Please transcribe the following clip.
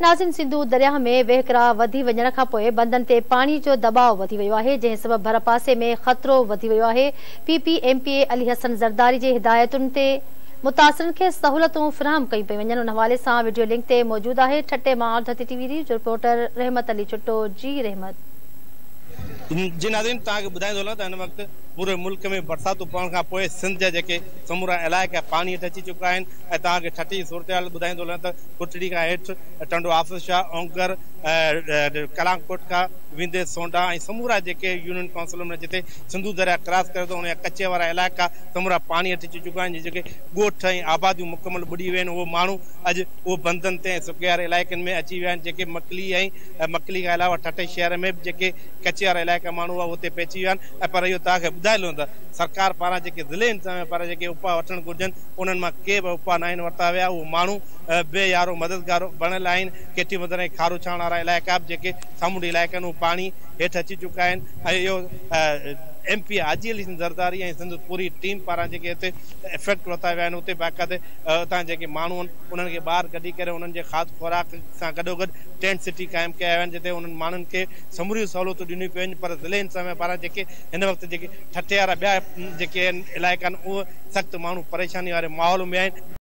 ناظرين سنڌو درياهه ۾ وهڪرا وڌي وڃڻ کانپوء بندن تي پاڻي جو دٻاء وڌي ويو آهي، جنهن سبب ڀرپاسي ۾ خطرو وڌي ويو آهي. P P M P A Ali Hassan Zardari جي هدايتن تي متاثرن کي سهولتون فراهم ڪيون پيون وڃن. ان حوالي سان وڊيو لنڪ تي موجود آهي ٺٽي مان ڌرتي ٽي وي نيوز جو رپورٽر رحمت علي ڇٽو. جي رحمت. جي ناظرين توهان کي ٻڌائيندو هلان ته هن وقت پوري ملڪ ۾ برساتون پوڻ کان پوء سنڌ جا جيڪي سمورا علائقا پاڻي هيٺ اچي چڪا آهن ۽ توهان کي ٺٽي جي صورتحال ٻڌائيندو هلان ته ڪوٽڙي کان هيٺ ٽنڊو حافظ شاهه، اونگر، ڪلانڪوٽ کان ويندي سونڊا ۽ سمورا جيڪي يونين ڪائونسلن ۾ جتي سنڌو درياء ڪراس ڪري ٿو ان جا ڪچي وارا علائقا سمورا پاڻي هيٺ اچي چڪا آهن جيڪي ڳوٺ ۽ آباديون مڪمل ٻڏي ويا آهن اهي ماڻهو اڄ اهي بندن تي ۽ سڪي واري علائقن ۾ اچي ويا آهن جيڪي مڪلي ۽ مڪلي کان علاوه ٺٽي شهر ۾ به جيڪي ڪچي وارا علائقا ماڻهو هئا اتي پهچي ويا آهن ۽ پر اهو توهان کي ٻڌائي هلون ته سرڪار پاران جيڪي ضلعي انتظاميه پاران جيڪي اپاء وٺڻ گهرجن انهن مان ڪي به اپاء ناهن ورتا ويا اهي ماڻهو بي يارو مددگار بڻيل آهن ڪيٽي بندر ۽ کارو ڇاڻ وارا علائقا به جيڪي سامونڊي علائقا آهن اهي پاڻي هيٺ اچي چڪا آهن ۽ اهو ايم پي حاجي علي زرداري ۽ سندس پوري ٽيم پاران جيڪي هتي افيڪٽ ورتا ويا آهن اتي باقاعدي اتان جيڪي ماڻهو آهن انهن کي ٻاهر ڪڍي ڪري انهن جي کاڌ خوراڪ سان گڏوگڏ ٽينٽ سٽي قائم ڪيا ويا آهن جتي انهن ماڻهن کي سموريون سهولتون ڏنيون پيون وڃن پر ضلعي انتظاميه پاران جيڪي هن وقت جيڪي ٺٽي وارا ٻيا جيڪي علائقا آهن اهي سخت ماڻهو پريشاني واري ماحول ۾ آهن.